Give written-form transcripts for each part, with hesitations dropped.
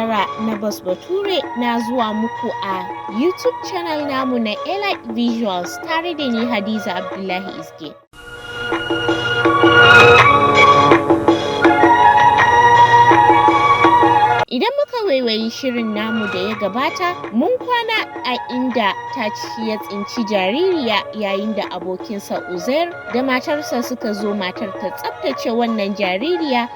tara na Bas Bature na zuwa muku a YouTube channel namu na Elite Visuals tare da ni Hadiza Abdullahi Isge. Idan muka waiwayi shirin namu da ya gabata, mun kwana a inda Taci ya tsinci jaririya yayin da abokinsa Uzair da matarsa suka zo matar ta tsaftace wannan jaririya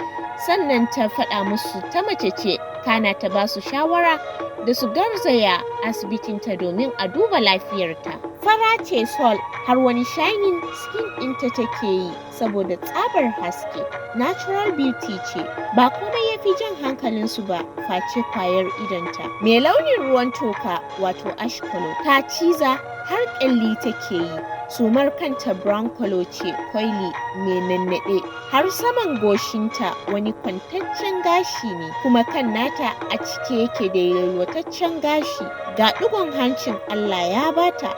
sannan ta faɗa musu ta mace ce kana ta ba su shawara da su garzaya asibitinta domin a duba lafiyarta. Fara ce sol har wani shining skin ɗinta take yi saboda tsabar haske. Natural beauty ce, ba komai ya fi jan hankalinsu ba face kwayar idonta. Mai launin ruwan toka wato ash color ta ciza har ƙyalli take yi. Sumar kanta brown color ce coily mai nannaɗe har saman goshinta wani kwantaccen gashi ne kuma kan nata a cike yake da yalwataccen gashi ga ɗigon hancin Allah ya bata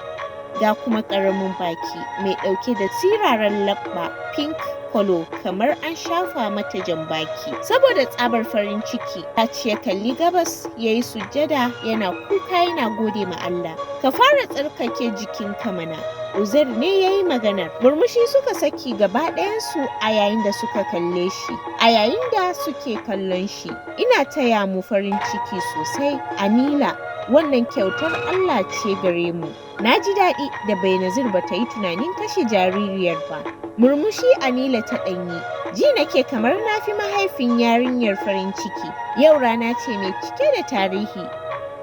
ga kuma ƙaramin baki mai ɗauke da siraran leɓɓa pink color kamar an shafa mata jan baki. Saboda tsabar farin ciki, Taci ya kalli gabas ya yi sujjada yana kuka yana gode ma Allah. Ka fara tsarkake jikinka mana. Uzair ne ya yi maganar. Murmushi suka saki gaba ɗayansu a yayin da suka kalle shi. A yayin da suke kallon shi, ina taya mu farin ciki sosai. Anila, wannan kyautar Allah ce gare mu. Na ji daɗi da Bainazir ba ta yi tunanin kashe jaririyar ba. Murmushi Anila ta ɗanyi. Ji nake kamar na fi mahaifin yarinyar farin ciki. Yau rana ce mai cike da tarihi.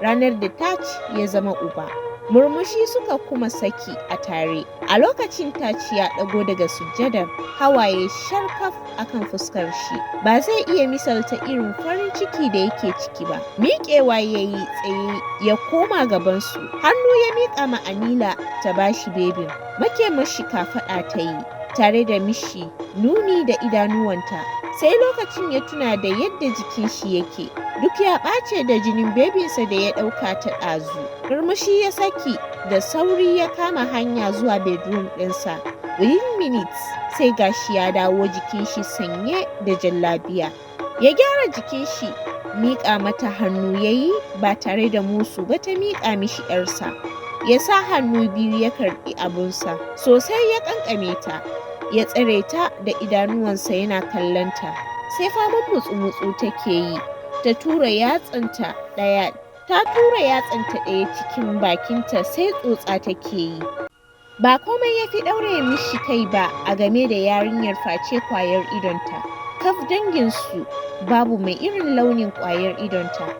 Ranar da Taj ya zama uba. Murmushi suka kuma saki a tare. A lokacin Taj ya ɗago daga sujjadar, hawaye sharkaf akan fuskar shi. Ba zai iya misalta irin farin ciki da yake ciki ba. Miƙewa ya yi tsaye ya koma gabansu. Hannu ya miƙa ma Anila ta bashi bebin. Make mashi kafaɗa ta yi, tare da mishi nuni da idanuwanta. Sai lokacin ya tuna da yadda jikin shi yake. Duk ya ɓace da jinin bebinsa da ya ɗauka ta ɗazu. Murmushi ya saki da sauri ya kama hanya zuwa bedroom ɗinsa. Within minutes sai gashi ya dawo jikin shi sanye da jallabiya. Ya gyara jikin shi, miƙa mata hannu ya yi ba tare da musu ba ta miƙa mishi ‘yarsa. Ya sa hannu biyu ya karɓi abunsa, sosai ya ƙanƙame ta. Ya tsare ta da idanuwansa yana kallonta. Sai faman mutsu-mutsu take yi. Ta tura yatsanta ɗaya ta tura yatsanta ɗaya cikin bakinta sai tsotsa take yi. Ba komai ya fi ɗaure mishi kai ba a game da yarinyar face kwayar idonta. Kaf danginsu babu mai irin launin kwayar idonta,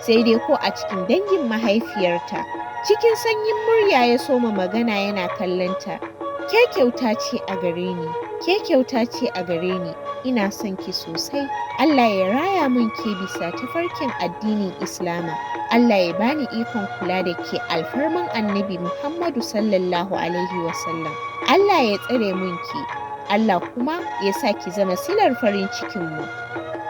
sai dai ko a cikin dangin mahaifiyarta. Cikin sanyin murya ya soma magana yana kallonta. Ke kyauta ce a gare ni, ke kyauta ce a gare ni, ina son ki sosai. Allah ya raya mun ke bisa tafarkin addinin Islama. Allah ya bani ikon kula da ke alfarman Annabi Muhammadu sallallahu alaihi wasallam. Allah ya tsare mun ki, Allah kuma ya sa ki zama silar farin cikinmu.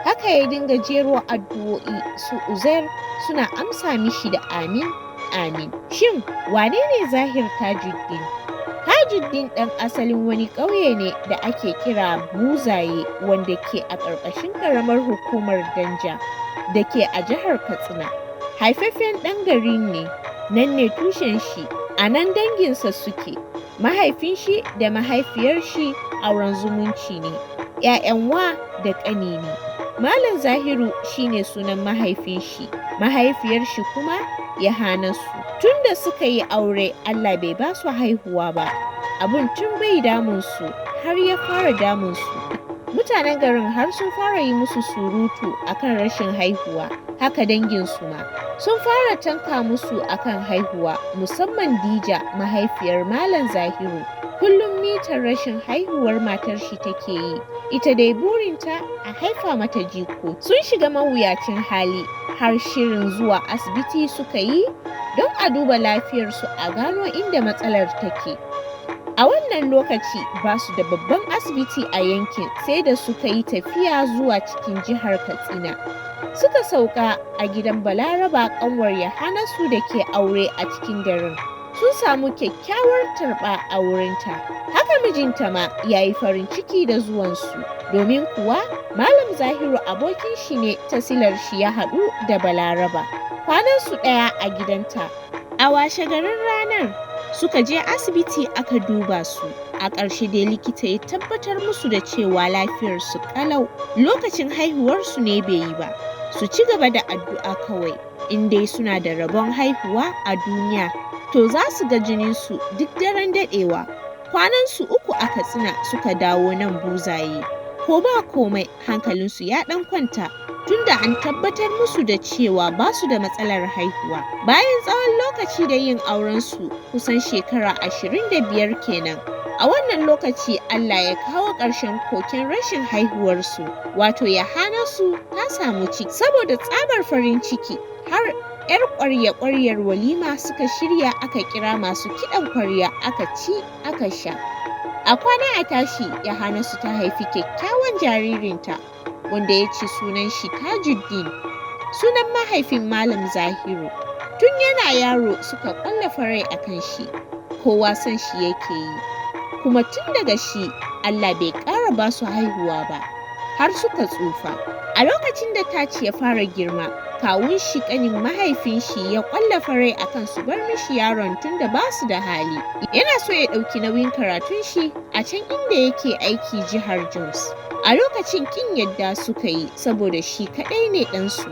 Haka ya dinga jero addu'o'i su Uzair suna amsa mishi da amin, amin. Shin wane ne Zahir Tajuddin? Tajuddin ɗan asalin wani ƙauye ne da ake kira Buzaye wanda ke a ƙarƙashin ƙaramar hukumar Danja da ke a jihar Katsina. Haifaffen ɗan garin ne, nan ne tushen shi, a nan danginsa suke. Mahaifin shi da mahaifiyar shi auren zumunci ne, ‘ya'yan wa da ƙani ne. Malam Zahiru shine sunan mahaifin shi, mahaifiyar shi kuma Yahanasu. Tun da suka yi aure Allah bai ba su haihuwa ba, abun tun bai damun su har ya fara damun su. Mutanen garin har sun fara yi musu surutu akan rashin haihuwa, haka dangin su ma. Sun fara tanka musu akan haihuwa, musamman Dija mahaifiyar Malam Zahiru. Kullum mitar rashin haihuwar matar shi take yi, ita dai burinta a haifa mata jiko. Sun shiga mawuyacin hali har shirin zuwa asibiti suka yi don a duba lafiyarsu a gano inda matsalar take. A wannan lokaci ba su da babban asibiti a yankin sai da suka yi tafiya zuwa cikin jihar Katsina. Suka sauka a gidan Balaraba ƙanwar Yahanasu da ke aure a cikin garin. Sun samu kyakkyawar tarba a wurinta. Haka mijinta ma ya yi farin ciki da zuwansu, domin kuwa Malam Zahiru abokin shi ne ta silar shi ya haɗu da Balaraba. Kwanansu ɗaya a gidanta. A washe garin ranar, suka je asibiti aka duba su. A ƙarshe dai likita ya tabbatar musu da cewa lafiyarsu ƙalau, lokacin haihuwarsu ne bai yi ba. Su ci gaba da addu'a kawai, in dai suna da rabon haihuwa a duniya, to za su ga jininsu duk daren daɗewa. Kwanansu 3 a Katsina suka dawo nan Buzaye. Ko ba komai hankalinsu ya ɗan kwanta, tunda an tabbatar musu da cewa ba su da matsalar haihuwa. Bayan tsawon lokaci da yin aurensu kusan shekara 25 kenan. A wannan lokaci Allah ya kawo ƙarshen koken rashin haihuwarsu, wato Yahanasu ta samu ciki. Saboda tsabar farin ciki har 'yar ƙwarya-ƙwaryar walima suka shirya aka kira masu kiɗan ƙwarya aka ci aka sha. A kwana a tashi Yahanasu ta haifi kyakkyawan jaririnta wanda ya ci sunan shi Tajuddin, sunan mahaifin Malam Zahiru. Tun yana yaro suka ƙwallafa rai a kan shi, kowa son shi yake yi. Kuma tun daga shi Allah bai ƙara ba su haihuwa ba, har suka tsufa. A lokacin da Taci ya fara girma, kawun shi ƙanin mahaifin shi ya ƙwallafa rai akan su bar mishi yaron tunda ba su da hali. Yana so ya ɗauki nauyin karatun shi a can inda yake aiki jihar Jos. A lokacin ƙin yadda suka yi saboda shi kaɗai ne ɗansu,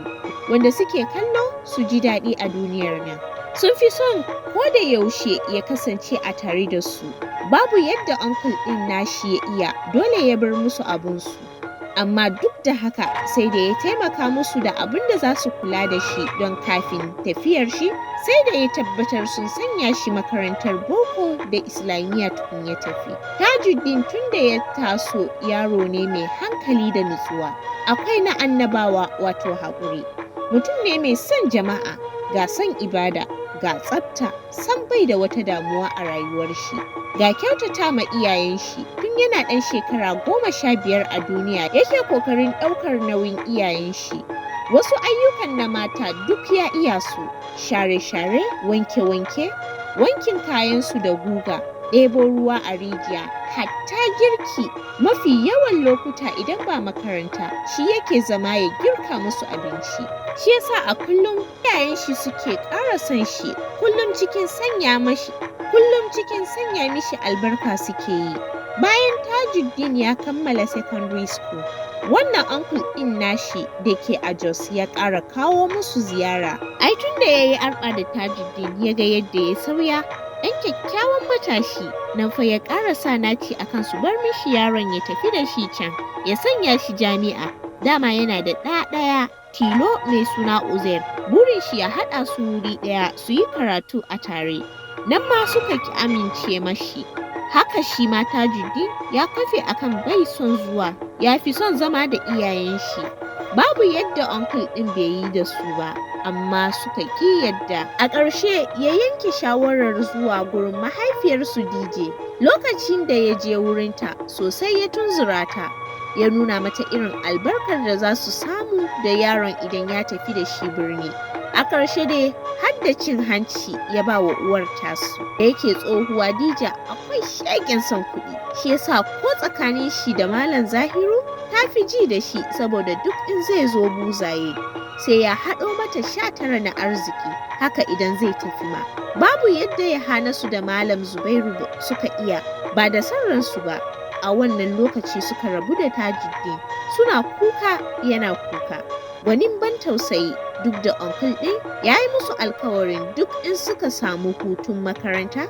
wanda suke kallo su ji daɗi a duniyar nan. Sun fi son ko da yaushe ya kasance a tare da su. Babu yadda uncle ɗin nashi ya iya, dole ya bar musu abunsu. Amma duk da haka sai da ya taimaka musu da abin da za su kula da shi don kafin tafiyar shi sai da ya tabbatar sun sanya shi makarantar boko da islamiyya tukun ya tafi. Tajuddin tun da ya taso yaro ne mai hankali da nutsuwa. Akwai na annabawa wato haƙuri. Mutum ne mai son jama'a, ga son ibada, ga tsafta, san bai da wata damuwa a rayuwar shi. Ga kyautata ma iyayen shi, tun yana ɗan shekara 15 a duniya yake kokarin ɗaukar nauyin iyayen shi. Wasu ayyukan na mata duk ya iya su, share-share, wanke-wanke, wankin kayansu da guga, ɗebo ruwa a rijiya, hatta girki. Mafi yawan lokuta idan ba makaranta, shi yake zama ya girka musu abinci. Shi yasa a kullum iyayen shi suke ƙara son shi, kullum cikin sanya mishi albarka suke yi. Bayan Tajuddin ya kammala secondary school, wannan uncle ɗin nashi da ke a Jos ya ƙara kawo musu ziyara. Ai tun da ya yi arba da Tajuddin ya ga yadda ya sauya, ɗan kyakkyawan matashi, nan fa ya ƙara sa naci akan su bar mishi yaron ya tafi da shi can, ya sanya shi jami'a. Dama yana da ɗa ɗaya tilo mai suna Uzair, burin shi ya haɗa su wuri ɗaya su yi karatu a tare. Nan ma suka ki amince mashi. Haka shi ma Tajuddin ya kafe akan bai son zuwa, ya fi son zama da iyayen shi. Babu yadda uncle ɗin bai yi da su ba, amma suka ƙi yadda. A ƙarshe ya yanke shawarar zuwa gurin mahaifiyarsu DJ. Lokacin da ya je wurinta, sosai ya tunzura ta. Ya nuna mata irin albarkar da za su samu da yaron idan ya tafi da shi birni. A ƙarshe dai har da cin hanci ya ba wa uwar tasu. Da yake tsohuwa Dija akwai shegen son kuɗi, shi yasa ko tsakanin shi da Malam Zahiru ta fi ji da shi saboda duk in zai zo Buzaye sai ya haɗo mata 19 na arziki, haka idan zai tafi ma. Babu yadda ya hana su da Malam Zubairu suka iya, ba da son ransu ba. A wannan lokaci suka rabu da Tajuddin, suna kuka yana kuka. Gwanin ban tausayi, duk da uncle ɗin ya yi musu alkawarin duk in suka samu hutun makaranta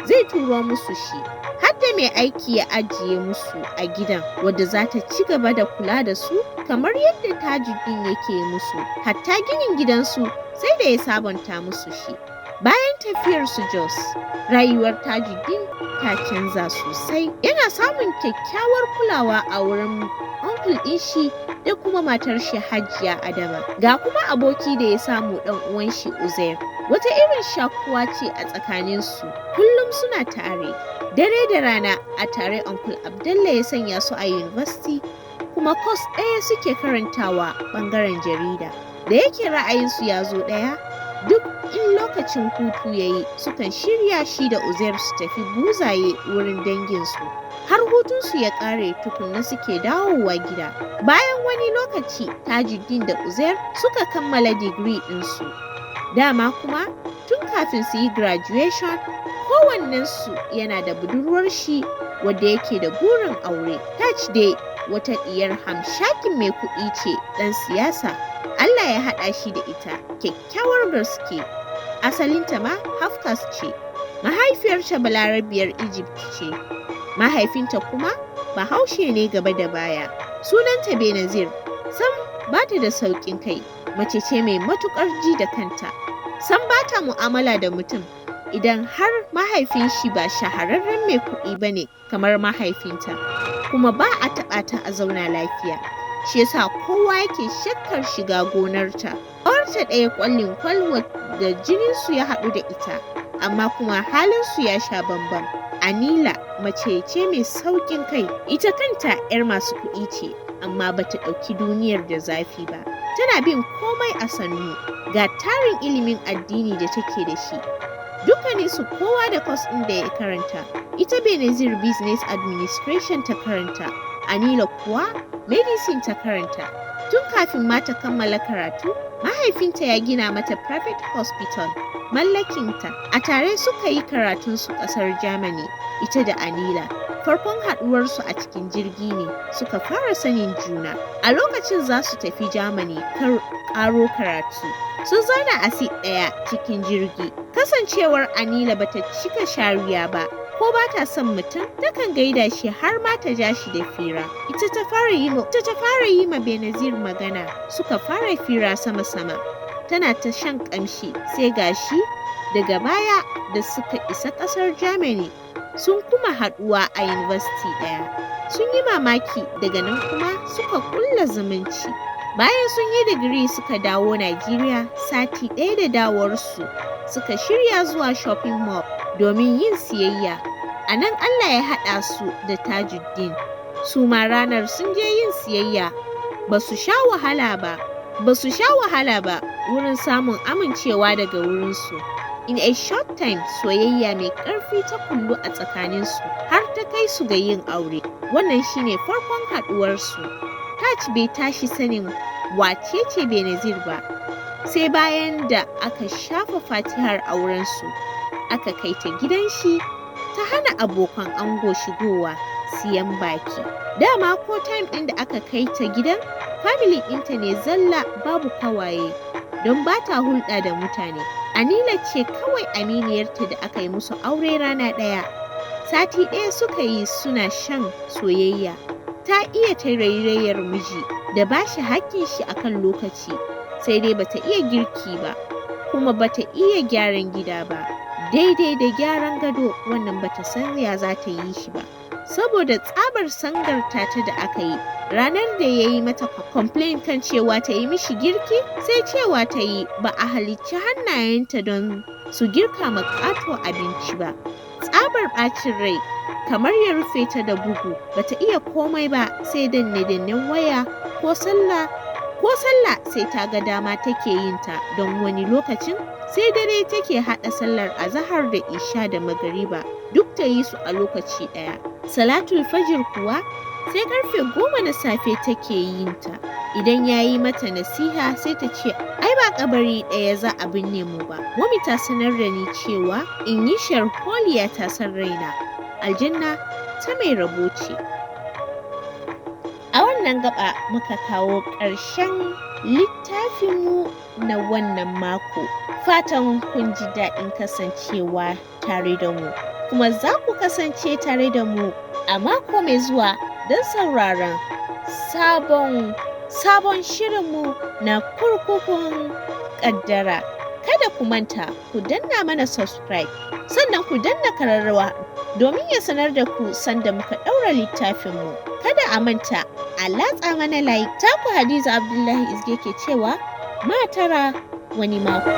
zai turo musu shi. Har da mai aiki ya ajiye musu a gidan wadda za ta ci gaba da kula da su kamar yadda Tajuddin yake musu. Hatta ginin gidansu sai da ya sabonta musu shi. Bayan tafiyar su Jos, rayuwar Tajuddin ta canza sosai. Yana samun kyakkyawar kulawa a wurin uncle ɗin shi da kuma matar shi Hajiya Adama. Ga kuma aboki da ya samu ɗan uwan shi Uzair. Wata irin shakuwa ce a tsakanin su. Kullum suna tare. Dare da rana a tare Uncle Abdullah ya sanya su a university, kuma course ɗaya suke karantawa ɓangaren jarida. Da yake ra'ayinsu ya zo ɗaya, Duk in lokacin hutu ya yi, sukan shirya shi da Uzair su tafi Buzaye wurin danginsu. Har hutunsu ya ƙare tukunna suke dawowa gida. Bayan wani lokaci, Tajuddin da Uzair suka kammala digiri ɗinsu. Dama kuma tun kafin su yi graduation, kowannensu yana da budurwar shi wadda yake da burin aure. Taj dai wata ɗiyar hamshakin mai kuɗi ce, ɗan siyasa. Allah ya haɗa shi da ita, kyakkyawar gaske. Asalinta ma half caste ce. Mahaifiyarta Balarabiyar Egypt ce. Mahaifinta kuma Bahaushe ne gaba da baya. Sunanta Benazir. Sam ba ta da sauƙin kai, mace ce mai matuƙar ji da kanta. Sam ba ta mu'amala da mutum idan har mahaifin shi ba shahararren mai kuɗi ba ne kamar mahaifinta. Kuma ba a taɓa ta a zauna lafiya. Shi yasa kowa yake shakkar shiga gonarta. Ƙawarta ɗaya ƙwallin kwal da jininsu ya haɗu da ita, amma kuma halinsu ya sha bambam. Anila mace ce mai sauƙin kai, ita kanta 'yar masu kuɗi ce, amma bata ɗauki duniyar da zafi ba. Tana bin komai a sannu, ga tarin ilimin addini da take da shi. Dukkaninsu kowa da course ɗin da ya karanta. Ita Benazir Business Administration ta karanta, Anila kuwa Medicine ta karanta. Tun kafin ma ta kammala karatu, mahaifinta ya gina mata private hospital mallakinta. A tare suka yi karatunsu ƙasar Germany, ita da Anila. Farkon haɗuwarsu a cikin jirgi ne suka fara sanin juna. A lokacin za su tafi Germany ƙaro karatu. Sun zauna a seat ɗaya cikin jirgi. Kasancewar Anila bata cika shariya ba, ko ba ta son mutum, takan gaida shi har ma ta ja shi da fira. Ita ta fara yi ma, ita ta fara yi ma Benazir magana, suka fara fira sama-sama. Tana ta shan ƙamshi, sai gashi daga baya da suka isa ƙasar Germany sun kuma haɗuwa a university ɗaya. Sun yi mamaki, daga nan kuma suka ƙulla zumunci. Bayan sun yi digiri suka dawo Najeriya, sati ɗaya da dawowarsu suka shirya zuwa shopping mall domin yin siyayya. A nan Allah ya haɗa su da Tajuddin. Su ma ranar sun je yin siyayya. Ba su sha wahala ba. Ba su sha wahala ba wurin samun amincewa daga wurinsu. In a short time, soyayya mai ƙarfi ta kullu a tsakaninsu har ta kai su ga yin aure. Wannan shine farkon haɗuwarsu. Taj bai tashi sanin wace ce Benazir ba, sai bayan da aka shafa fatihar aurensu, aka kai ta gidan shi, ta hana abokan ango shigowa siyan baki. Dama ko time ɗin da aka kai ta gidan, family ɗinta ne zalla, babu kawaye, don ba ta hulɗa da mutane. Anila ce kawai aminiyarta da aka yi musu aure rana ɗaya. Sati ɗaya suka yi suna shan soyayya. Ta iya tarairayar miji da ba shi hakkin shi akan lokaci, sai dai bata iya girki ba, kuma bata iya gyaran gida ba. Daidai da gyaran gado wannan bata san ya za ta yi shi ba. Saboda tsabar sangarta ta da aka yi, ranar da ya yi mata complain kan cewa ta yi mishi girki, sai cewa ta yi ba a halicci hannayenta don su girka ma ƙato abinci ba. Tsabar ɓacin rai kamar ya rufe ta da bugu, bata iya komai ba sai danne-dannen waya ko sallah. Ko sallah sai ta ga dama take yin ta, don wani lokacin sai dare take haɗa sallar azahar da isha da magariba duk ta yi su a lokaci ɗaya. Salatul fajir kuwa sai karfe 10 na safe take yin ta. Idan ya yi mata nasiha, sai ta ce ai ba kabari ɗaya za a binne mu ba. Mommy ta sanar da ni cewa in yi sharholiya ta san raina. Aljanna ta mai rabo ce. A wannan gaba muka kawo ƙarshen littafinmu na wannan mako. Fatan kun ji daɗin kasancewa tare da mu. Kuma za ku kasance tare da mu a mako mai zuwa don sauraron sabon shirinmu na Kurkukun Ƙaddara. Kada ku manta ku danna mana subscribe, sannan ku danna kararrawa domin ya sanar da ku sanda muka ɗaura littafinmu. Kada a manta a latsa mana like. Taku Hadiza Abdullahi Izge ke cewa ma tara wani mako.